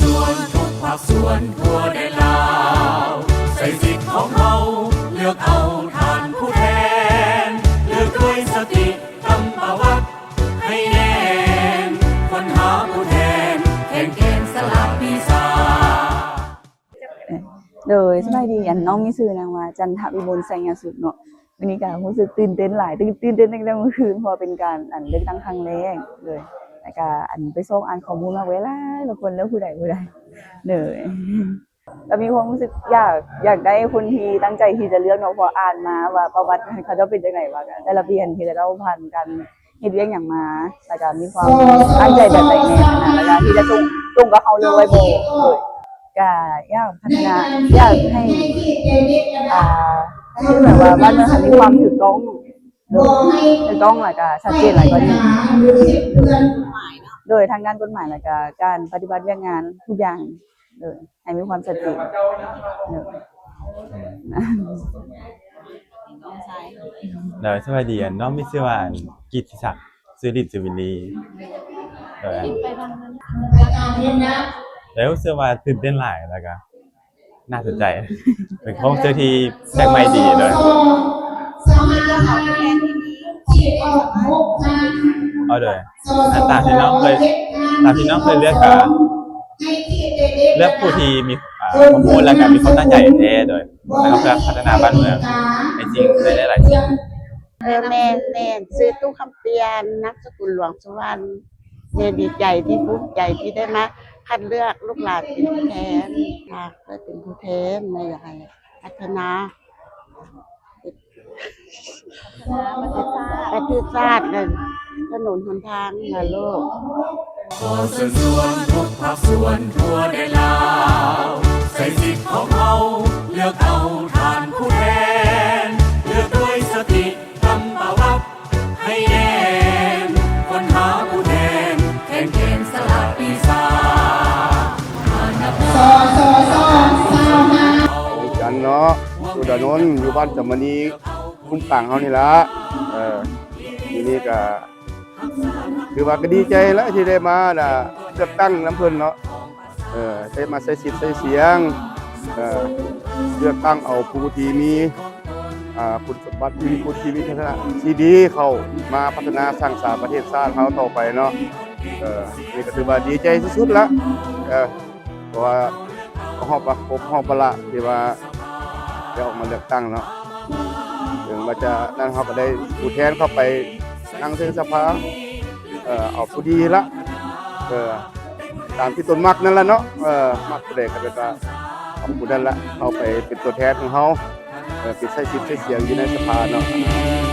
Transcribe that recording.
ສ່ວນທຸກພາກສ່ວນທົ່ວແດນລາວ ໃຊ້ສິດຂອງເຮົາເລືອກເອົາທ່ານຜູ້ແທນ ເລືອກດ້ວຍສະຕິກຳປະຫວັດໃຫ້ແໜ້ນ ຄົ້ນຫາຜູ້ແທນແຂງແກ່ນສະຫຼາດປີສາ. ໂດຍ ສະບາຍດີ ອັນ ນ້ອງມີຊື່ນາງວ່າ ຈັນທະວິມົນ ໄຊຍະສຸດເນາະ. ມື້ນີ້ກະຮູ້ສຶກຕື່ນເຕັ້ນຫຼາຍ ຕື່ນ ຕື່ນເຕັ້ນຕັ້ງແຕ່ມື້ຄືນ ເພາະວ່າເປັນການ ອັນ ເລືອກຕັ້ງຄັ້ງແລກ ໂດຍ ແລ້ວກະ ອັນ ໄປຊອກອ່ານຂໍ້ມູນມາກຫຼາຍໆ ທຸກຄົນເລືອກຜູ້ໃດ ຜູ້ໃດ ໂດຍ ກະມີຄວາມຮູ້ສຶກຢາກ ຢາກໄດ້ຄົນທີ່ຕັ້ງໃຈທີ່ຈະເລືອກເນາະ ເພາະອ່ານມາວ່າປະຫວັດເຂົາເຈົ້າເປັນຈັ່ງໃດ ວ່າແຕ່ລະປີຫັ້ນເຂົາເຈົ້າຜ່ານການ ເຮັດວຽກຫຍັງມາ ແລ້ວກະມີຄວາມຕັ້ງໃຈແບບໃດແດ່ຫັ້ນນະ ແລ້ວກະທີ່ຈະຕົງ ຕົງກັບເຮົາເລີຍບໍ່ ໂດຍ ກະຢາກພັດທະນາ ຢາກໃຫ້ ອ່າ ຄືແບບວ່າບ້ານເມືອງເຮົາມີຄວາມຖືກຕ້ອງ ໂດຍ ຖືກຕ້ອງ ແລ້ວກະຊັດເຈນຫຼາຍກວ່ານີ້ ໂດຍ ທາງດ້ານກົດໝາຍ ແລ້ວກະການປະຕິບັດວຽກງານທຸກຢ່າງ ໂດຍ ໃຫ້ມີຄວາມຊັດເຈນ ໂດຍ. ໂດຍ ສະບາຍດີ ອັນ ນ້ອງມີຊື່ວ່າ ອັນ ກິດຕິສັກ ຊື່ຫຼິ້ນຊື່ວິນນີ ໂດຍ ແລ້ວຮູ້ສຶກວ່າຕື່ນເຕັ້ນຫຼາຍ ແລ້ວກະໜ້າສົນໃຈ ເປັນຄວາມຮູ້ສຶກທີ່ແປກໃໝ່ດີ ໂດຍ ເອົາ ໂດຍ ຕາມທີ່ນ້ອງເຄີຍ ຕາມທີ່ນ້ອງເຄີຍເລືອກກະ ເລືອກຜູ້ທີ່ມີ ອ່າ ຄວາມຮູ້ ແລ້ວກະມີຄວາມຕັ້ງໃຈແທ້ ໂດຍ ແລ້ວກະເພື່ອພັດທະນາບ້ານເມືອງໃນສິ່ງ ໃນຫຼາຍໆສິ່ງ. ເອີ ແມ່ນໆ ຊື່ຕູ້ຄຳປ່ຽນ ນາມສະກຸນຫຼວງສຸວັນ. ແມ່ດີໃຈທີ່ພູມໃຈທີ່ໄດ້ມາຄັດເລືອກລູກຫຼານເປັນຜູ້ແທນ ເພື່ອເປັນຜູ້ແທນ ແມ່ຢາກໃຫ້ພັດທະນາ ປະເທດຊາດ ແລະ ຖະໜົນຫົນທາງນະລູກ. ຂໍເຊີນຊວນທຸກພາກສ່ວນທົ່ວແດນລາວ ໃຊ້ສິດຂອງເຮົາເລືອກເອົາທ່ານຜູ້ແທນ ເລືອກດ້ວຍສະຕິກຳປະຫວັດໃຫ້ແໜ້ນ ຄົ້ນຫາຜູ້ແທນແຂງແກ່ນສະຫຼາດປີສາ. ຈັນເນາະ ສຸດານົນ ຢູ່ບ້ານຈຳມະນີ ຄຸ້ມກາງເຮົານີ້ລະ ເອີ ມື້ນີ້ກະ ຖືວ່າກະດີໃຈແຫຼະທີ່ໄດ້ມານະ ເລືອກຕັ້ງນຳເພິ່ນເນາະ ເອີ ໄດ້ມາໃຊ້ສິດໃຊ້ສຽງ ເອີ ເລືອກຕັ້ງເອົາຜູ້ທີ່ມີ ອ່າ ຄຸນສົມບັດ ທີ່ມີຄຸນທີ່ມີທັກສະທີ່ດີ ເຂົ້າມາພັດທະນາສ້າງສາປະເທດຊາດເຮົາຕໍ່ໄປເນາະ ເອີ ນີ້ກະຖືວ່າດີໃຈສຸດໆລະ ເອີ ເພາະວ່າ ຄອບ ຄົບຮອບວາລະທີ່ວ່າໄດ້ອອກມາເລືອກຕັ້ງເນາະ ເຖິງວ່າຈະນັ້ນ ເຮົາກະໄດ້ຜູ້ແທນເຂົ້າໄປນັ່ງເທິງສະພາ ເອີ ເອົາຜູ້ດີລະ ເອີ ຕາມທີ່ຕົນມັກນັ້ນລະເນາະ ເອີ ມັກຜູ້ໃດກະແບບວ່າເອົາຜູ້ນັ້ນລະ ເຂົ້າໄປເປັນຕົວແທນຂອງເຮົາ ເອີ ໄປໃຊ້ສິດໃຊ້ສຽງຢູ່ໃນສະພາເນາະ.